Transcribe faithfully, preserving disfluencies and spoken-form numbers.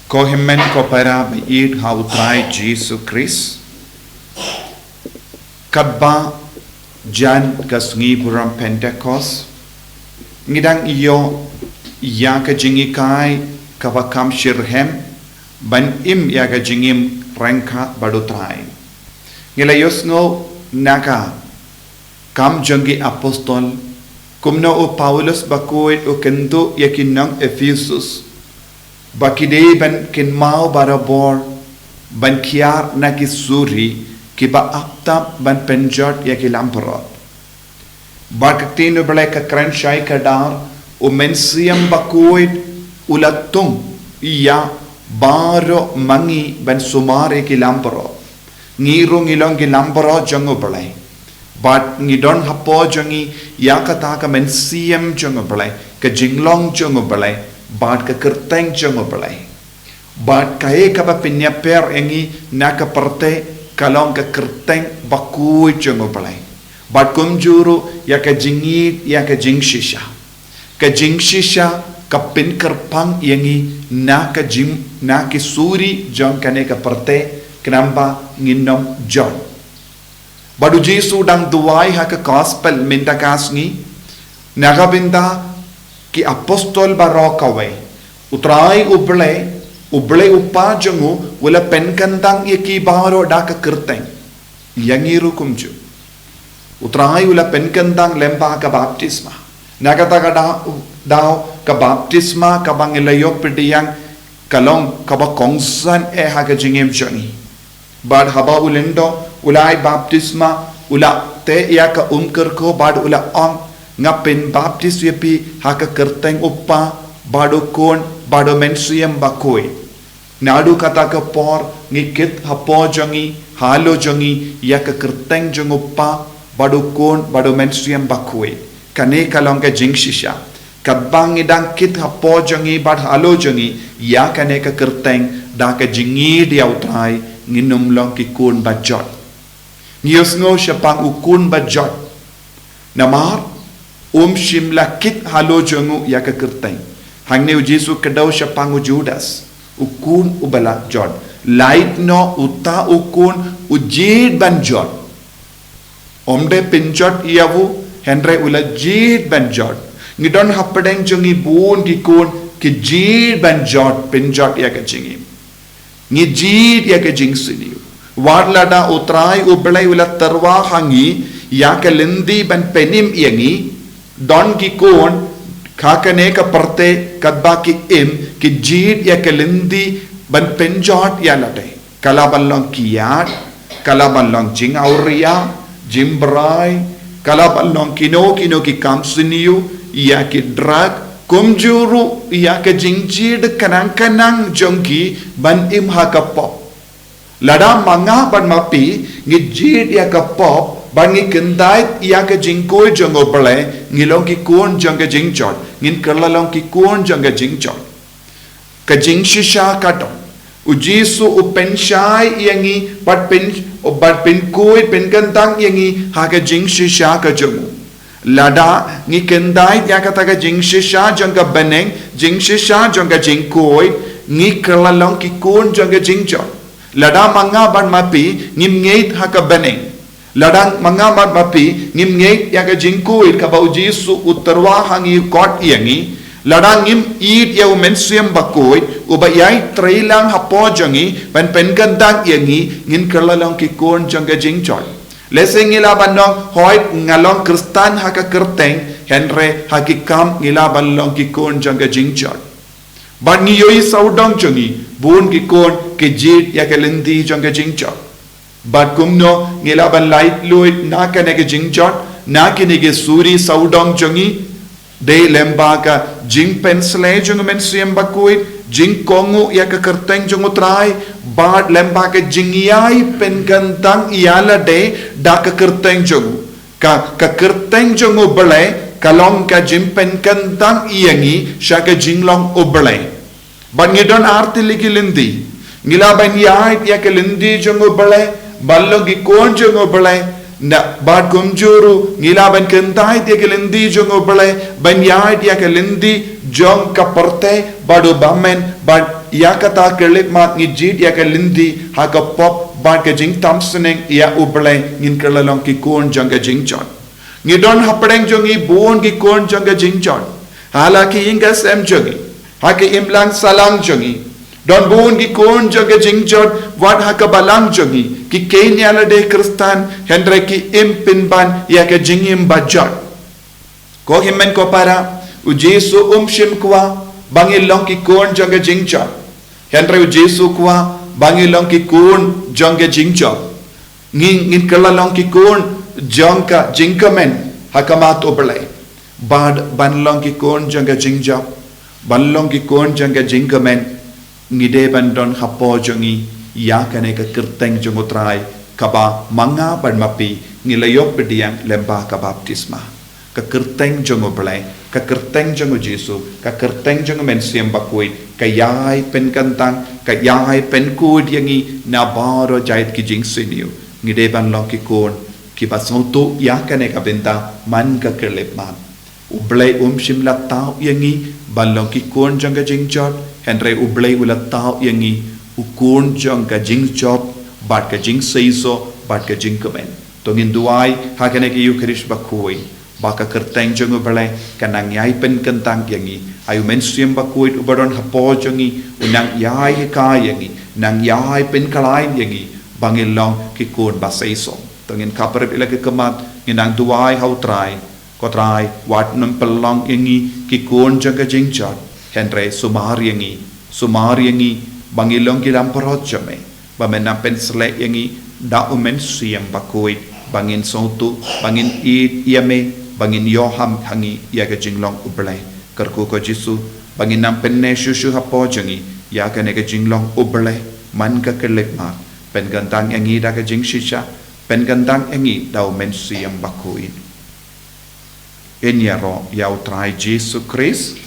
Ko hynmen ko para ba ïeit ha u Trai Jisu Khrist. Katba jan ka sngi burom Pentekost, ngi dang ïoh ïa ka jinghikai kaba kham shitrhem ban im ïa ka jingim ryngkat bad u Trai. Ngi la ïohsngew na ka kam jong ki apostol kumno u Paulus bakhuid u kyntu ïa ki nong Ephesus ba ki dei ban kynmaw barabor ban kiar na ki suri kiba ap tap ban pynjot ïa ki langbrot. Bad ka ktien u Blei ka kren shai kdar, u Mynsiem Bakhuid u la tung ïa baroh ma ngi ban sumar ïa ki langbrot. Ngi ruh ngi long ki langbrot jong u Blei. Bad ngi don hapoh jong ngi ïa kata ka mynsiem jong u Blei, ka jinglong jong u Blei, bad ka kyrteng jong u Blei. Bad kaei kaba pynïapher ïa ngi na ka pyrthei ka long ka kyrteng bakhuid jong u Blei. Bad kumjuh ruh ïa ka jingïeit, ïa ka jingshisha. Ka jingshisha ka pynkyrpang ïa ngi na ka jing, na ki suri jong kane ka pyrthei khnang ba ngin ym jot. Bad u Jisu dang duwai ha ka gospel mynta ka sngi, na ka bynta ki apostol baroh kawei. U Trai u Blei, u Blei u Kpa jong u, u la pynkyntang ïa ki baroh da ka kyrteng. Ïa ngi ruh kumjuh. U Trai u la pynkyntang lyngba ka baptisma. Na kata ka daw, daw ka baptisma kaba ngi la ïoh pdiang ka long kaba kongsan eh ha ka jingim jong ngi. Bad haba u lyngdoh u la ai baptisma, u la teh ïa ka um kyrkhu bad u la ong, nga pynbaptis ïa phi ha ka kyrteng u Kpa, bad u Khun, bad u Mynsiem Bakhuid. Naduh kata ka por ngi kit hapoh jong ngi, halor jong ngi, ïa ka kyrteng jong u Kpa, bad u Khun, bad u Mynsiem Bakhuid. Kane ka long ka jingshisha. Katba ngi dang kit hapoh jong ngi bad halor jong ngi ïa kane ka kyrteng, da ka jingïeit ïa u Trai, ngin ym long ki khun ba jot. Ngi ïohsngew shaphang u khun ba jot. Namar um shym la kit halor jong u ïa ka kyrteng. Hangne u Jisu kdew shaphang u Judas, u khun uba la jot. Lait noh uta u khun u jied ban jot. Um dei pynjot ïa u, hynrei u la jied ban jot. Ngi don hapdeng jong ngi bun ki khun ki jied ban jot, pynjot ïa ka jingim. Ngi jied ïa ka jingsniew. Wat lada u Trai u Blei u la tyrwa ha ngi ïa ka lynti ban pynim ïa ngi, don ki khun ha kane ka pyrthei katba ki im, ki jied ïa ka lynti ban pynjot ïa lade. Ka lah ban long ki ïad, ka lah ban long jingawria, jingbrai, ka lah ban long kino kino ki kam sniew, ïa ki drug, kumjuh ruh ïa ka jingjied khnang khnang jong ki ban im ha ka pop. Lada ma nga bad ma phi ngi jied ïa ka pop, bad ngi kyntait ïa ka jingkhuid jong u Blei, ngi long ki khun jong ka jingjot, ngin kylla long ki khun jong ka jingjot. Ka jingshisha ka don, u Jisu u pynshai ïa ngi, bad pyn, bad pynkhuid pynkyntang ïa ngi ha ka jingshisha ka jong u. Lada ngi kyntait ïa kata ka jingshisha jong ka bneng, jingshisha jong ka jingkhuid, ngi kylla long ki khun jong ka jingjot. Lada ma nga bad ma phi ngim ngeit ha ka bneng, lada ma nga bad ma phi ngim ngeit ïa ka jingkhuid kaba u Jisu u tyrwa ha ngi, u khot ïa ngi, lada ngim ïeit ïa u Mynsiem Bakhuid uba ïai trei lang hapoh jong ngi ban pynkyntang ïa ngi, ngin kylla long ki khun jong ka jingjot. Lehse ngi lah ban ong, hooid nga long Khristan ha ka kyrteng, hynrei ha ki kam ngi lah ban long ki khun jong ka jingjot. Bad ngi ïohi sawdong jong ngi, bun ki khun ki jied ïa ka lynti jong ka jingjot. Bad kumno ngi lah ban laitluid na kane ka jingjot, na kine ki suri sawdong jong ngi, dei lyngba ka jingpynsleh jong u Mynsiem Bakhuid, jingkohnguh ïa ka kyrteng jong u Trai, bad lyngba ka jingïai pynkyntang ïa lade da ka kyrteng jong u. Ka, ka kyrteng jong u Blei ka long ka jingpynkyntang ïa ngi sha ka jinglong u Blei. Bad ngi don ar tylli ki lynti. Ngi lah ban ïaid ïa ka lynti jong u Blei ban long ki khun jong u Blei. Na, bad kumjuh ruh ngi lah ban kyntait ïa ka lynti jong u Blei ban ïaid ïa ka lynti jong ka pyrthei bad u bymman, bad Ïa kata ka khyllipmat ngi jied ïa ka lynti ha ka pop bad ka jingtam sneng ïa U Blei, ngin kylla long ki khun jong ka jingjot. Ngi don hapdeng jong ngi bun ki khun jong ka jingjot. Ha la ki ïing ka sem jong ngi, ha ka imlang sahlang jong ngi, don bun ki khun jong ka jingjot, wat ha ka balang jong ngi, ki kheiñ ïa lade Khristan, hynrei ki im pynban ïa ka jingim bajot. Ko hynmen ko para, U Jisu um shym kwah ba ngi long ki khun jong ka jingjot. Hynrei U Jisu kwah ba ngi long ki khun jong ka jingjot. Ngi, ngin kylla long ki khun jong ka jingkmen ha khmat U Blei. Bad ban long ki khun jong ka jingjot, ban long ki khun jong ka jingkmen, ngi dei ban don hapoh jong ngi ïa kane ka kyrteng jong U Trai, kaba ma nga bad ma phi ngi la ïoh pdiang lyngba ka baptisma. Ka kyrteng jong U Blei, ka kyrteng jong U Jisu, ka kyrteng jong U Mynsiem Bakhuid, ka ïai pynkyntang, ka ïai pynkhuid ïa ngi na baroh jait ki jingsniew. Ngi dei ban long ki khun kiba sngewthuh ïa kane ka bynta man ka khyllipmat. U Blei um shym la thaw ïa ngi ban long ki khun jong ka jingjot, hynrei U Blei u la thaw ïa ngi u khun jong ka jingjop bad ka jingseisoh bad ka jingkmen. To ngin duwai ha kane ka Eukharist bakhuid ba ka kyrteng jong U Blei kan nang ïai pynkyntang ïa ngi. Ai U Mynsiem Bakhuid uba don hapoh jong ngi un nang ïai hikai ïa ngi, nang ïai pynkylla ïa ngi ba ngin long ki khun ba seisoh. To ngin khapbrip ïa la ka khmat, ngin nang duwai ha U Trai. Ko Trai, wat nym pynlong ïa ngi ki khun jong ka jingjot, hynrei sumar ïa ngi, sumar ïa ngi ba ngi long ki langbrot jong me, ba men nang pynsleh ïa ngi da U Mynsiem Bakhuid, ba ngin sngewthuh, ba ngin ïeit ïa me, ba ngin ïoh ham ha ngi ïa ka jinglong U Blei. Kyrkhu ko Jisu ba ngin nang pynneh shuh shuh hapoh jong ngi ïa kane ka jinglong U Blei man ka khyllipmat. Pynkyntang ïa ngi da ka jingshisha, pynkyntang ïa ngi da U Mynsiem Bakhuid. Ngin ïaroh ïa U Trai Jisu Khrist.